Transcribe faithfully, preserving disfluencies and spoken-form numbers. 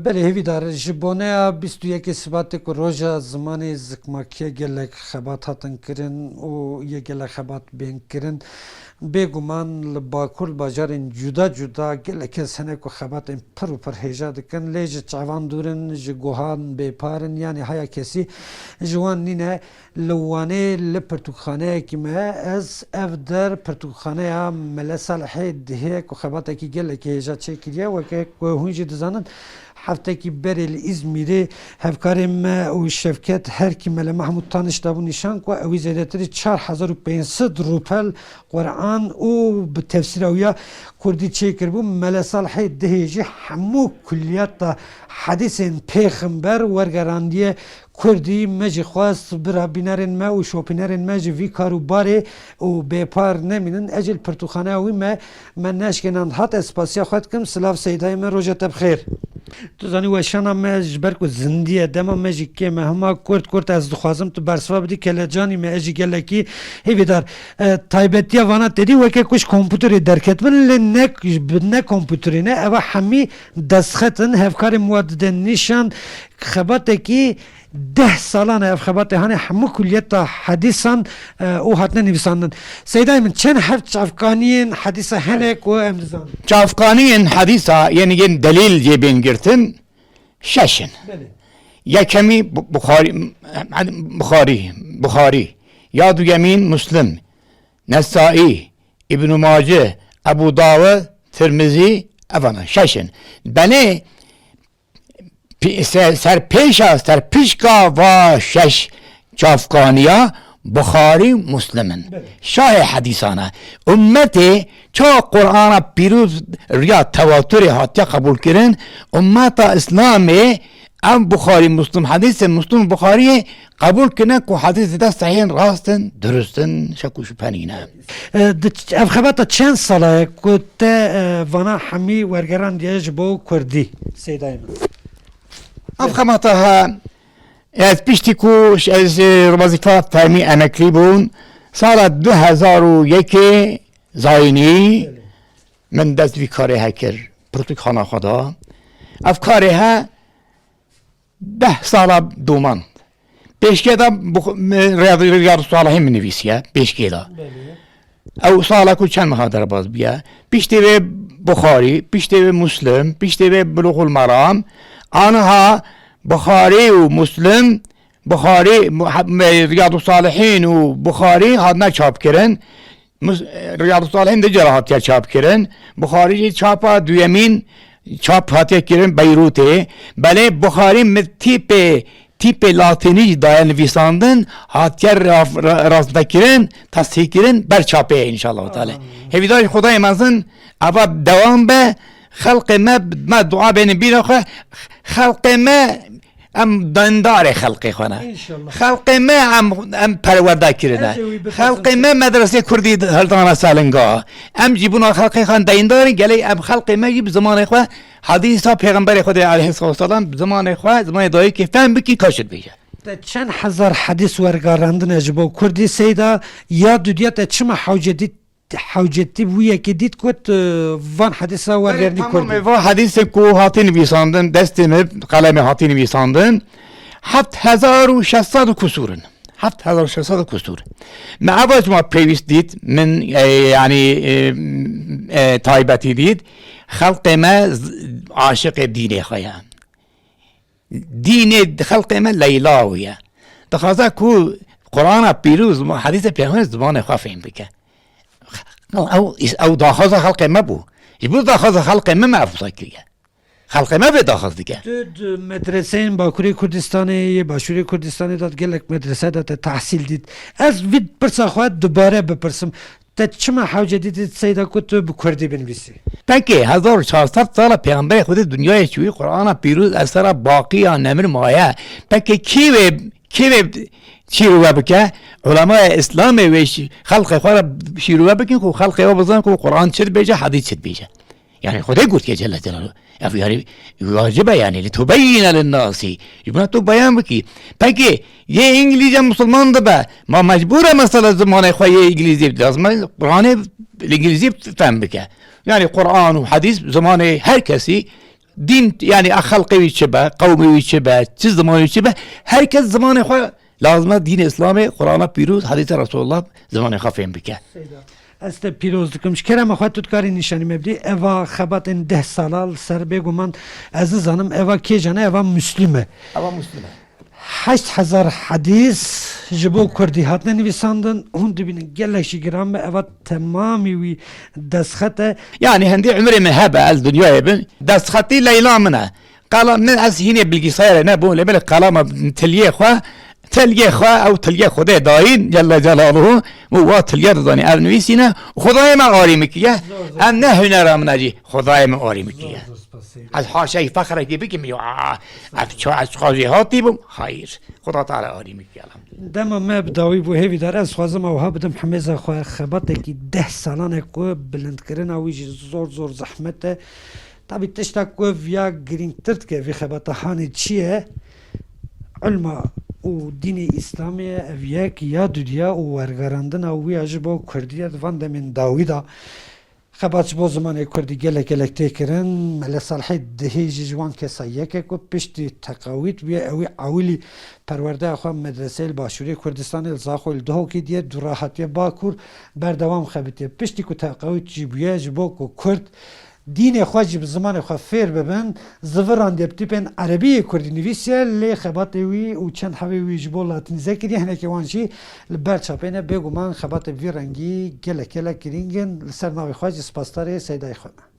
Belê hêvîdar, ji boneya bîst û yekê Sibatê ku roja zimanê zikmakiyê gelek xebat hatin kirin û yê gelek xebat bên kirin, bêguman li Bakur, li bajarên cuda cuda gelek kes hene ku xebatên pir û pir hêja dikin, lê ji çavan dûr in, ji guhan bêpar in, yanî haya kesî ji wan nîne. Li Wanê li pirtûkxaneyekî me, ez ev der pirtûkxaneya Mele Salihê Dihê ku xebatekî gelekî hêja çêkiriye, weke ku hûn jî dizanin, heftekî berê li Îzmîrê hevkarê me û Şevket Herkî Mele Mehmûd Taniş dabû nîşan ku ewî zêdetirî çar hezar û pênc sed rûpel Quran û bi tefsîra wî ya kurdî çêkiribû. Mele Salihê Dihê jî hemû kulliyeta hedîsên pêxember wergerandiye kurdî. Me jî xwest bira bînerên me û şopînerên me ji vî kar û barê û bêpar nemînin. Ez jî li pirtûkxaneya wî me, me neşkênand hat. Ez spasiya xwe dikim. Silav Seydayê me, roja te bi xêr. Tu zanî weşana me ji ber ku zindî ye, dema me jî kêm e. Hema kurt kurt ez dixwazim tu bersiva bidî kelecanî me, ez jî gelekî hêvîdar. E, taybetiya vana tedî weke ku ji kompûterê derketibin, lê ne, bi ne kompûterê ne, eva hemî destxet in, hevkarê min wa dide nîşan, xebatekî deh salan e ev xebatê, hanê hemû kulliyeta hedîsan, e, û hatine nivîsandin. Seydayê min, çend heb çavkaniyên hedîsa hene ku em dizanin? Çavkaniyên hedîsa, yên, yên delîl jê bên girtin, şeş in. Belê. Yekemî Bu-, Buxarî, Buxarî, Buxarî. Ya duyemîn Muslim, Nesaî, Îbnû Mace, Ebû Dawud, Tirmizî, evana şeş in. Belê, pi-, se-, serpêşa, serpişka va şeş çavkaniya Buxarî, Muslim in. Belê. Şahê hedîsan e. Ummetê çawa Qur'ana pîroz riya tewaturê hatiye qebûl kirin, ummeta Îslamê ev Buxarî, Muslim, hedîsê Muslim, Buxariyê qebûl kirine ku hedîs zêde sehîh in, rast in, dirust in, şek û şubhe nîne. E, di, ev xebata çend sala ye ku te, e, vana hemî wergerandiye ji bo kurdî, Seydayê min? Ev xebata he, ez piştî ku ş-, ez, e, wezîfa fermî emeklî bûm, sala du hezar û yekê zayînî min dest vî karê he kir, pirtûkxana xwe da. Ev karê he deh sala domand. Pêşkê de Bux-, me-, Riyad-, Riyadus Salihîn min nivîsiye, pêşkê de. Belê. Ew sala ku çend meha derbas bûye. Piştê wê Buxarî, piştê wê Muslim, piştê wê Buluxul Meram, aniha Buxarî û Muslim, Buxarî, Muha-, me-, Riyadus Salihîn û Buxarî hatine çapkirin. Mus-, Riyadus Salihîn du cara hatiye çapkirin. Buxarî jî çapa duyemîn çap hatiye kirin Beyrûtê. Belê Buxarî min tîpê, tîpê latînî jî daye nivîsandin, hatiye raf-, ra-, rastvekirin, tesîhkirin, ber çapê ye înşallah teala. Amin. Hêvîdar ji Xwedayê mezin eva dewam be, xelqê me, me dua bênin bîra xwe, xelqê me Em dindarê xelkê xwe ne. Înşallah. Xelkê me em, em perwerde kirine. Ez ê wî bipirsim. Xelkê me medresê kurdî hildana ser linga. Em jî bûna xelkê xwe deyndar in, gelê em xelkê me jî bi zimanê xwe, hedîsa Pêxemberê Xwedê aleyhissalatu vesselam, bi zimanê xwe, zimanê dayikê fehm bikî, ka ji dibêje. Te çend hezar hedîs wergarandine ji bo kurdî, Seyda, ya dudiya te çima hewce dît? Hewcetî bû yekê dît ku tu van hedîsa wergerînî kurdî. Tamamê va hedîsên ku hatî nivîsandin, destê me, qelemê hatî nivîsandin, heft hezar û şeş sed û kusûr in. Heft hezar û şeş sed û kusûr. Me eva ji ma pêwîst dît, min, e, yanî, e, e, taybetî dît. Xelkê me z-, aşiqê dînê xwe ye. Dînê xelkê me Leyla wî ye. Dixwaze ku Qur'ana pîroz, hedîsê Pêxember zimanê xwe fêm bike. Ew, ew daxwaza xelkê me bû. Ji bo daxwaza xelkê me, me ev wisa kiriye. Xelkê me vê daxwaz dike. Tu di medreseyên Bakurê Kurdistanê yê Başûrê Kurdistanê de gelek medrese de te tehsîl dît. Ez vî pirsa xwe dubare bipirsim. Te çima hewce dîtî Seyda ku tu bi kurdî binivîsî? Pekê hezar û çar sed sala Pêxemberê Xwedê dinyayê çûyî Qur'ana pîroz ez sera baqî ya nemir maye. Pekê kî wê, kî wê şîrove bike? Ulemaya Îslamê wê şî-, xelkê xwe re şîrove bikin ku xelkê we bizan ku Qur'an çi dibêje, hedîs çi dibêje. Yani Xwedê gotiye Celle Celaluhu. Ev yani wacib e yani. Litubeyyine linnasi. Ji bona tu beyan bikî. Peki yê Îngilîzce Musulman dibe. Ma mecbur e mesela zimanê xwe yê Îngilîzî lazim e. Qur'anê Îngilîzî fehm bike. Yani Qur'an û hadîs zimanê her kesî din yani a xelqê wî çi be, qewmê wî çi be, çi zimanê wî çi be. Her kes zimanê xwe lazim e dînê Îslamê, Qur'ana pîroz, hadîsa Resulullah zimanê xwe fêm bike. Seyda. Ez te pîroz dikim. Ji kerema xwe tu dikarî nîşanî me bidî. Eva xebatên deh sala li ser bêguman ez nizanim eva kêjan e, eva Müslüm e. Eva Müslüm e. Heşt hezar hedîs ji bo Kurdî hatine nivîsandin. Hûn dibînin gelek jî giran be. Eva temamî wî destxet e. Yani hindî umrê min hebe ez dinyayê bin. Destxetî Leyla min e. Qala min ez hînê bilgisayarê nebûm, lê belê qala me tiliyê xwe, tiliyê xwe, ew tiliyê Xwedê dayîn, Celle Celaluhu, û wa tiliye dizanî, ev nivîsîne, Xwedayê me arî min kiye, ev ne hunera min e jî, Xwedayê min arî min kiye. Ez haşa fexrekî bikim, yo, a, ez ça, ez çiqa jêhatî bûm, hayır. Xweda Teala arî min kiye, elhamdülillah. Dema me bi dawî bû hêvîdar, ez dixwazim ew ha bidim hemêza xwe xebatekî deh salan e ku bilindkirina wî jî zor zor zehmet e. Tabî tişta ku viya girîngtir dike vî xebata hanê çi ye? Ilma û dînê Îslamê ye, ev yek ya dudiya û wergerandina wî ya ji bo Kurdî ye di van demên dawî de. Xebat ji bo zimanê Kurdî gelek gelek tê kirin. Mele Salihê Dihê jî ji wan kesa yek e ku piştî teqawît bûye, ew ê ewilî perwerdeya xwe medreseyê li Başûrê Kurdistanê li Zaxoyê li Duhokê diye, dû re hatiye Bakur, berdewam xebitiye. Piştî ku teqawît jî bûye, ji bo ku Kurd dînê xwe jî bi zimanê xwe fêr bibin, zivirandiye bi tîpên erebî yê kurdî nivîsiye, lê xebatê wî û çend hevê wî ji bo latînîze kiriye, hinekê wan jî li ber çapê ne. Bêguman xebatê bi vî rengî gelek gelek girîng in. Li ser navê xwe jî spasdarê Seydayê xwe me.